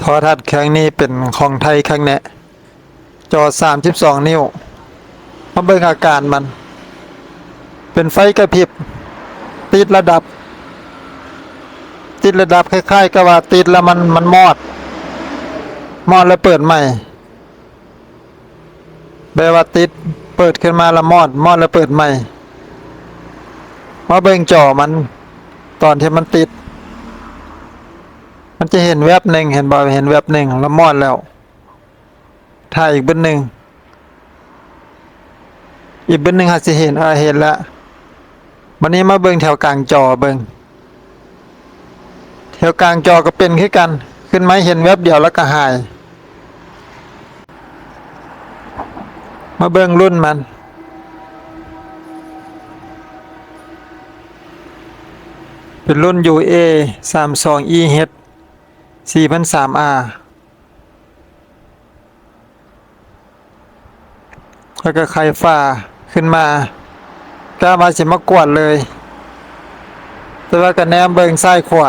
ໂທລະທັດເຄື່ອງນີ້ເປັນຂອງໄທຄັກແນ່ ຈໍສາມສິບສອງນິ້ວ. ມາເບິ່ງອາການມັນ ເປັນໄຟກະພິບ ຕິດລະດັບ ຕິດລະດັບ ຄ້າຍໆກັບວ່າຕິດແລ້ວມັນ ມັນມອດ ມອດແລ້ວເປີດໃໝ່. ແບບວ່າຕິດ ເປີດຂຶ້ນມາລະມອດ ມອດລະເປີດໃໝ່. ມາເບິ່ງຈໍມັນ ຕອນທີ່ມັນຕິດ ມັນຈະເຫັນແວັບໜຶ່ງ ເຫັນບໍ່? ເຫັນແວັບໜຶ່ງລະມອດແລ້ວ. ຖ້າອີກບຶດໜຶ່ງ ອີກບຶດໜຶ່ງຫາກຊິເຫັນ ເອີ ເຫັນລະ. ບາດນີ້ມາເບິ່ງແຖວກາງຈໍເບິ່ງ ແຖວກາງຈໍກໍເປັນຄືກັນ ຂຶ້ນມາເຫັນແວັບດຽວແລ້ວກໍຫາຍ. ມາເບິ່ງລຸ້ນມັນ ເປັນລຸ້ນ ຢູເອ ສາມສອງອີເອັດ ສີ່ພັນສາມອາ. ແລ້ວກໍໄຂຝາຂຶ້ນມາ ກະວ່າຊິມາກວດເລີຍ ແຕ່ວ່າກໍແນມເບິ່ງຊ້າຍຂວາ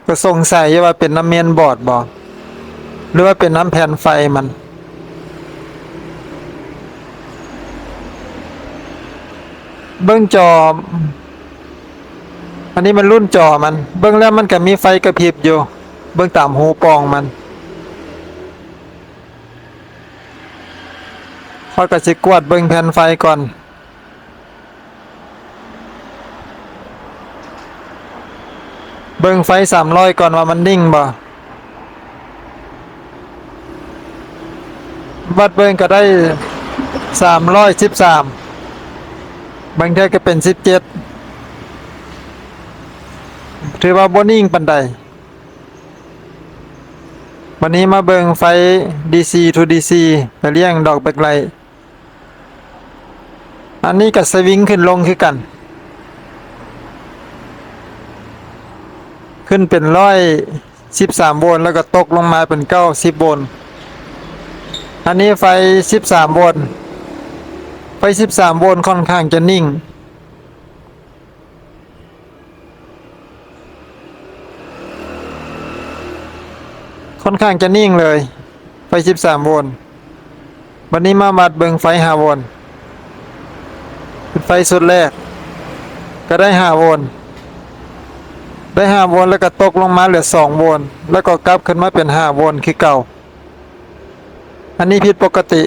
ກໍສົງໄສຢູ່ວ່າເປັນນຳເມນບອດບໍ ຫຼືວ່າເປັນນຳແຜ່ນໄຟມັນ. ເບິ່ງຈໍ ອັນນີ້ມັນລຸ້ນຈໍມັນ ເບິ່ງແລ້ວມັນກໍມີໄຟກະພິບຢູ່ ເບິ່ງຕາມຮູປ່ອງມັນ. ຂ້ອຍກໍຊິກວດເບິ່ງແຜ່ນໄຟກ່ອນ ເບິ່ງໄຟສາມຮ້ອຍກ່ອນວ່າມັນນິ່ງບໍ່. ວັດເບິ່ງກໍໄດ້ສາມຮ້ອຍສິບສາມ ບາງເທື່ອກໍເປັນສິບເຈັດ ຖືວ່າບໍ່ນິ່ງປານໃດ. ບາດນີ້ມາເບິ່ງໄຟ ດີຊີ ທູ ດີຊີ ໄປລ້ຽງດອກແບັກໄລ. ອັນນີ້ກໍສະວິງຂຶ້ນລົງຄືກັນ ຂຶ້ນເປັນຮ້ອຍສິບສາມໂວນ ແລ້ວກໍຕົກລົງມາເປັນເກົ້າສິບໂວນ. ອັນນີ້ໄຟສິບສາມໂວນ ໄຟສິບສາມໂວນຂ້ອນຂ້າງຈະນິ່ງ ຂ້ອນຂ້າງຈະນິ່ງເລີຍ ໄຟສິບສາມໂວນ. ບັດນີ້ມາວັດເບິ່ງໄຟຫ້າໂວນ ເປັນໄຟຊຸດແລກ ກໍໄດ້ຫ້າໂວນ ໄດ້ຫ້າໂວນ ແລ້ວກໍຕົກລົງມາເຫຼືອສອງໂວນ ແລ້ວກໍກັບຂຶ້ນມາເປັນຫ້າໂວນຄືເກົ່າ. ອັນນີ້ຜິດປົກກະຕິ.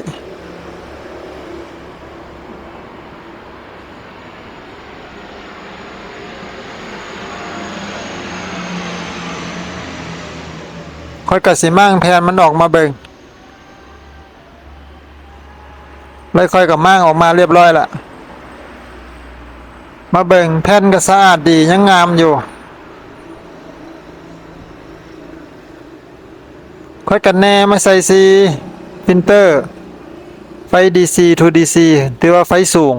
ຂ້ອຍກໍຊິມ້າງແຜ່ນມັນອອກມາເບິ່ງ ແລ້ວຂ້ອຍກໍມ້າງອອກມາລຽບຮ້ອຍລະ. ມາເບິ່ງແຜ່ນກໍສະອາດດີ ຍັງງາມຢູ່. ຂ້ອຍກໍແນມາໃສ່ຊີຟິນເຕີ ໄຟ ດີຊີ ທູ ດີຊີ ຖືວ່າໄຟສູງ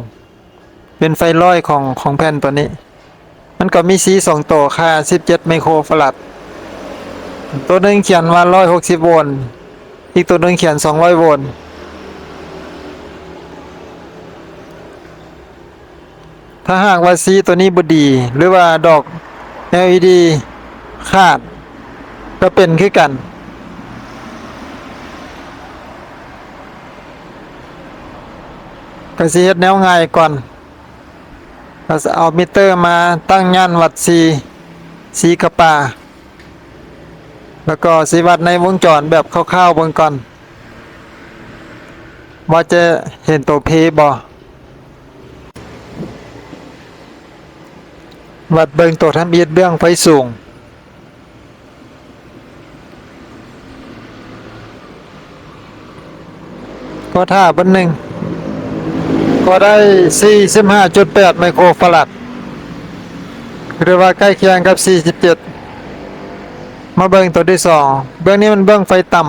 ເປັນໄຟຮ້ອຍຂອງ ຂອງແຜ່ນຕົວນີ້. ມັນກໍມີຊີສອງໂຕ ຄ່າສິບເຈັດໄມໂຄຣຟາຣັດ ໂຕໜຶ່ງຂຽນວ່າຮ້ອຍຫົກສິບໂວນ ອີກໂຕໜຶ່ງຂຽນສອງຮ້ອຍໂວນ. ຖ້າຫາກວ່າຊີຕົວນີ້ບໍ່ດີ ຫຼືວ່າດອກແອລອີດີຂາດ ກໍເປັນຄືກັນ. ກໍຊິເຮັດແນວງ່າຍກ່ອນ ກໍເອົາມິເຕີມາຕັ້ງຢ້ານວັດຊີ ຊີກະປາ ແລ້ວກໍຊິວັດໃນວົງຈອນແບບຄ່າວໆເບິ່ງກ່ອນ ວ່າຈະເຫັນໂຕເພບໍ່. ວັດເບິ່ງໂຕທຳອິດເບື້ອງໄຟສູງ ກໍຖ້າເບິ່ງໜຶ່ງ ກໍໄດ້ສີ່ສິບຫ້າຈຸດແປດໄມໂຄຣຟາຣັດ ຫຼືວ່າໃກ້ຄຽງກັບສີ່ສິບເຈັດ. ມາເບິ່ງໂຕທີສອງ ເບື້ອງນີ້ມັນເບື້ອງໄຟຕ່ຳ.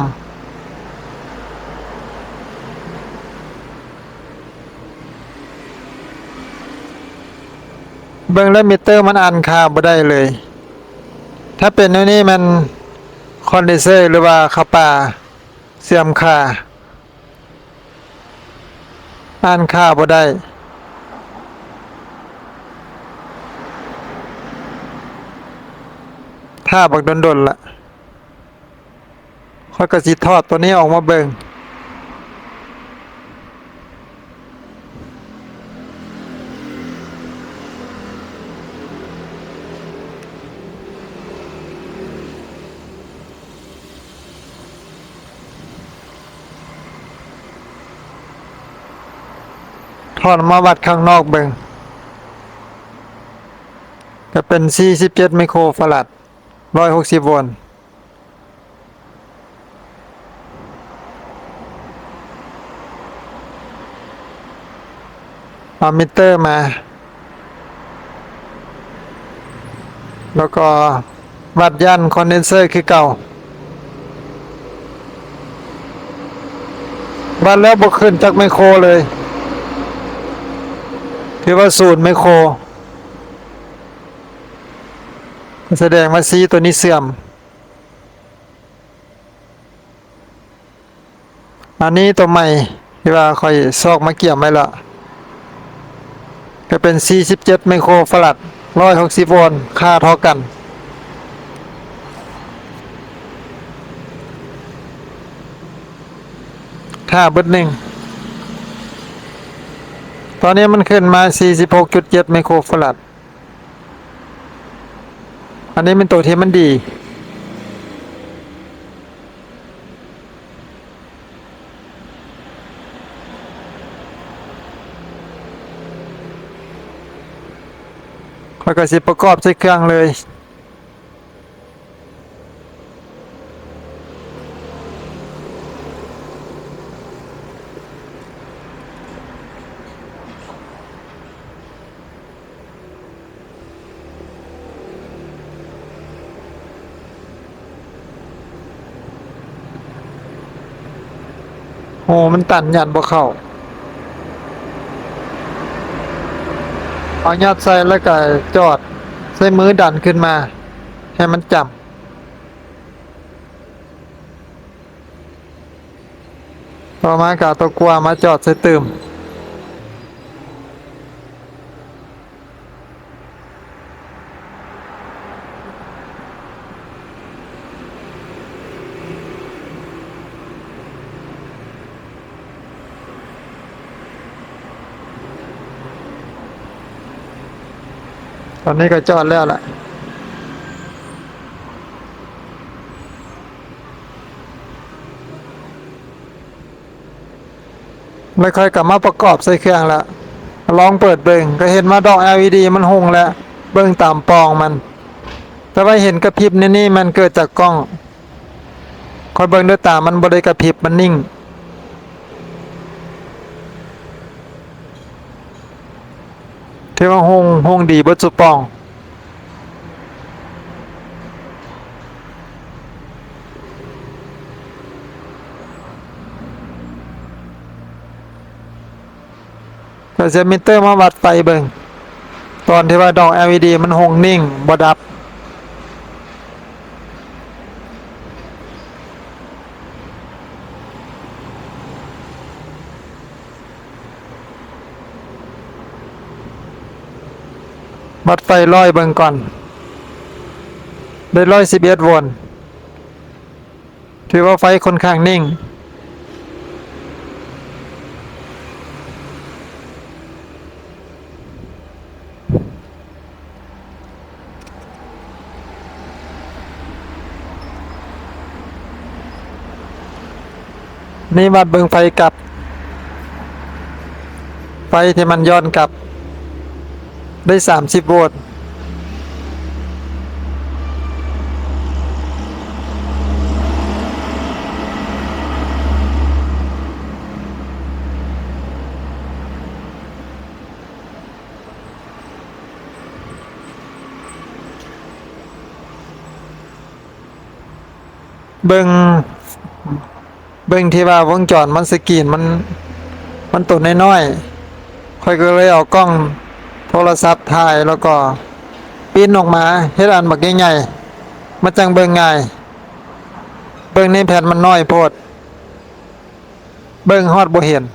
ເບິ່ງແລ້ວມິເຕີມັນອ່ານຄ່າບໍ່ໄດ້ເລີຍ. ຖ້າເປັນແນວນີ້ແມ່ນຄອນເດນເຊີ ຫຼືວ່າຄ່າປາເສື່ອມຄ່າ ອ່ານຄ່າບໍ່ໄດ້. ຖ້າບັກດົນໆລະ. ຂ້ອຍກໍຊິຖອດຕົວນີ້ອອກມາເບິ່ງ. ຖອດມາວັດຂ້າງນອກເບິ່ງ ກໍເປັນສີ່ສິບເຈັດໄມໂຄຣຟາຣັດ ຮ້ອຍຫົກສິບໂວນ. ເອົາມິເຕີມາ ແລ້ວກໍວັດຢ້ານຄອນເດນເຊີຄືເກົ່າ. ວັດແລ້ວບໍ່ຂຶ້ນຈັກໄມໂຄຣເລີຍ ຖືວ່າສູນໄມໂຄຣ. ສະແດງວ່າຊີໂຕນີ້ເສື່ອມ. ອັນນີ້ໂຕໃໝ່ທີ່ວ່າຂ້ອຍຊອກມາກຽມໄວ້ລະ ກໍເປັນສີ່ສິບເຈັດໄມໂຄຣຟາຣັດ ຮ້ອຍຫົກສິບໂວນ ຄ່າເທົ່າກັນ. ຖ້າບຶດໜຶ່ງ ຕອນນີ້ມັນຂຶ້ນມາສີ່ສິບຫົກຈຸດເຈັດໄມໂຄຣຟາຣັດ. ອັນນີ້ແມ່ນໂຕທີ່ມັນດີ. ຂ້ອຍກໍຊິປະກອບໃສ່ເຄື່ອງເລີຍ. ໂອ້ ມັນຕັນ ຢ້ານບໍ່ເຂົ້າ. ເອົາຍັດໃສ່ແລ້ວກະຈອດ ໃຊ້ມືດັນຂຶ້ນມາໃຫ້ມັນຈຳ. ຕໍ່ມາກໍເອົາຕົວກົວມາຈອດໃສ່ຕື່ມ. ຕອນນີ້ກໍຈອດແລ້ວລະ. ແລ້ວຂ້ອຍກໍມາປະກອບໃສ່ເຄື່ອງລະ ລອງເປີດເບິ່ງ ກໍເຫັນວ່າດອກແອລອີດີມັນຮຸ່ງແລ້ວ ເບິ່ງຕາມປ່ອງມັນ ແຕ່ວ່າເຫັນກະພິບແນວນີ້ ແມ່ນເກີດຈາກກ້ອງ. ຂ້ອຍເບິ່ງດ້ວຍຕາ ມັນບໍ່ໄດ້ກະພິບ ມັນນິ່ງ. ຖືວ່າຮຸ່ງ ຮຸ່ງດີເບິດຊຸປ່ອງ. ກໍຈະມີເຕີມາວັດໄຟເບິ່ງ ຕອນທີ່ວ່າດອກແອລອີດີມັນຮຸ່ງນິ່ງບໍ່ດັບ. ວັດໄຟຮ້ອຍເບິ່ງກ່ອນ ໄດ້ຮ້ອຍສິບເອັດໂວນ. ຖືວ່າໄຟຂ້ອນຂ້າງນິ່ງ. ນີ້ວັດເບິ່ງໄຟກັບ ໄຟທີ່ມັນຍ້ອນກັບ ໄດ້ສາມສິບໂວນ. ເບິ່ງ ເບິ່ງທີ່ວ່າວົງຈອນມັນ ສະກຣີນມັນ ມັນໂຕນ້ອຍໆ ຂ້ອຍກໍເລີຍເອົາກ້ອງໂທລະສັບຖ່າຍ ແລ້ວກໍປຣິ້ນອອກມາ ເຮັດອັນບັກໃຫຍ່ໆ ມັນຈັ່ງເບິ່ງງ່າຍ. ເບິ່ງໃນແຜ່ນມັນນ້ອຍໂພດ ເບິ່ງຮອດບໍ່ເຫັນ. ເ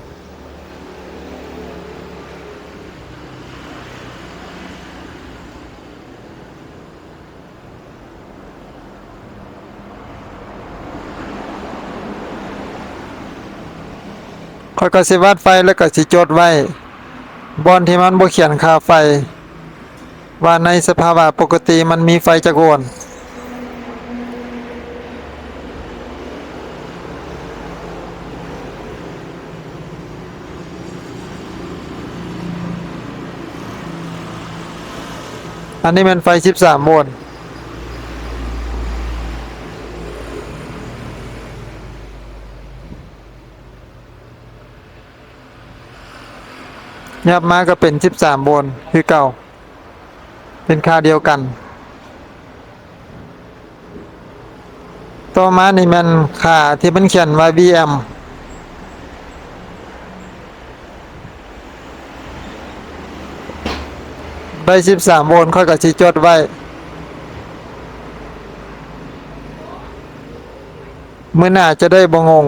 ຂ້ອຍກໍຊິວັດໄຟ ແລ້ວກໍຊິຈົດໄວ້ ບ່ອນທີ່ມັນບໍ່ຂຽນຄ່າໄຟ ວ່າໃນສະພາວະປົກກະຕິມັນມີໄຟຈັກໂວນ. ອັນນີ້ແມ່ນໄຟສິບສາມໂວນ. ຫຍັບມາກໍເປັນສິບສາມໂວນຄືເກົ່າ ເປັນຄ່າດຽວກັນ. ຕໍ່ມານີ້ແມ່ນຄ່າທີ່ມັນຂຽນວ່າ ວີແອມ ໄດ້ສິບສາມໂວນ ຂ້ອຍກໍຊິຈົດໄວ້ ມື້ໜ້າຈະໄດ້ບໍ່ງົງ.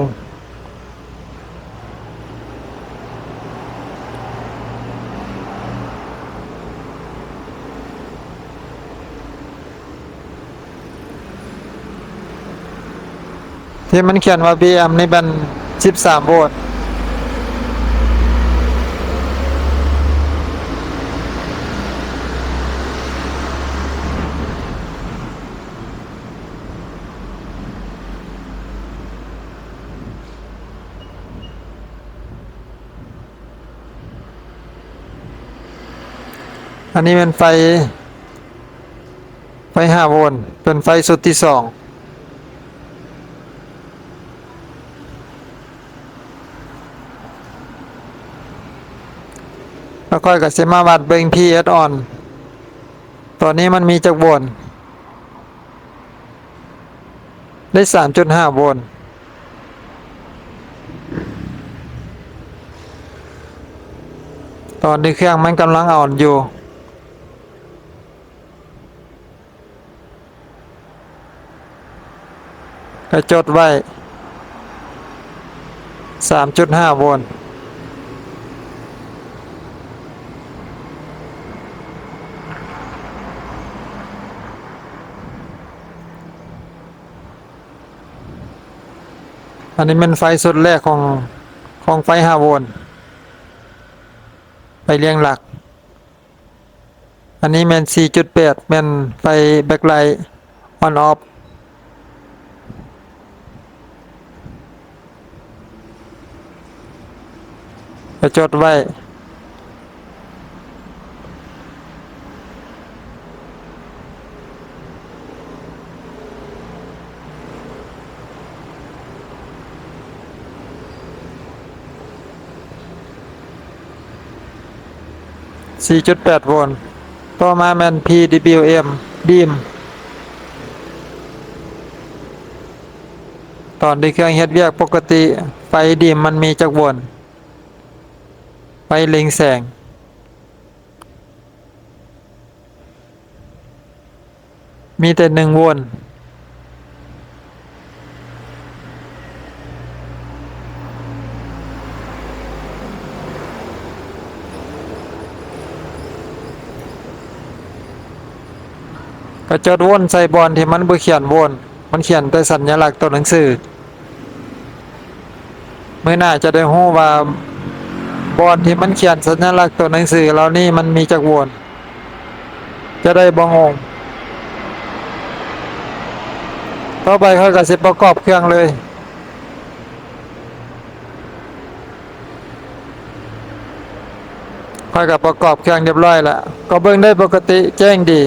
ທີ່ມັນຂຽນວ່າ ບີເອັມ ໃນແບນສິບສາມໂວນ. ອັນນີ້ແມ່ນໄຟ ໄຟຫ້າໂວນ ເປັນໄຟຊຸດທີສອງ. ແລ້ວຂ້ອຍກໍຊິມາວັດເບິ່ງ ພີເອັສອອນ ຕອນນີ້ມັນມີຈັກໂວນ. ໄດ້ສາມຈຸດຫ້າໂວນ ຕອນນີ້ເຄື່ອງມັນກຳລັງອອນຢູ່ ກະຈົດໄວ້ ສາມຈຸດຫ້າໂວນ. ອັນນີ້ແມ່ນໄຟຊຸດແລກຂອງ ຂອງໄຟຫ້າໂວນ ໄຟລຽງຫຼັກ. ອັນນີ້ແມ່ນສີ່ຈຸດແປດ ແມ່ນໄຟແບັກໄລອອນອອບ ກະຈົດໄວ້ ສີ່ຈຸດແປດໂວນ. ຕໍ່ມາແມ່ນ ພີດັບເບິນຢູເອັມ ດີມ ຕອນທີ່ເຄື່ອງເຮັດວຽກປົກກະຕິ ໄຟດີມມັນມີຈັກໂວນ? ໄຟເລັງແສງ ມີແຕ່ໜຶ່ງໂວນ. ກະຈົດໂວນໃສ່ບ່ອນທີ່ມັນບໍ່ຂຽນໂວນ ມັນຂຽນແຕ່ສັນຍະລັກຕົວໜັງສື. ມື້ໜ້າຈະໄດ້ຮູ້ວ່າບ່ອນທີ່ມັນຂຽນສັນຍະລັກຕົວໜັງສືເຫຼົ່ານີ້ມັນມີຈັກໂວນ ຈະໄດ້ບໍ່ງົງ. ຕໍ່ໄປຂ້ອຍກໍຊິປະກອບເຄື່ອງເລີຍ. ຂ້ອຍກໍປະກອບເຄື່ອງຮຽບຮ້ອຍແລ້ວ ກໍເບິ່ງໄດ້ປົກກະຕິແຈ້ງດີ.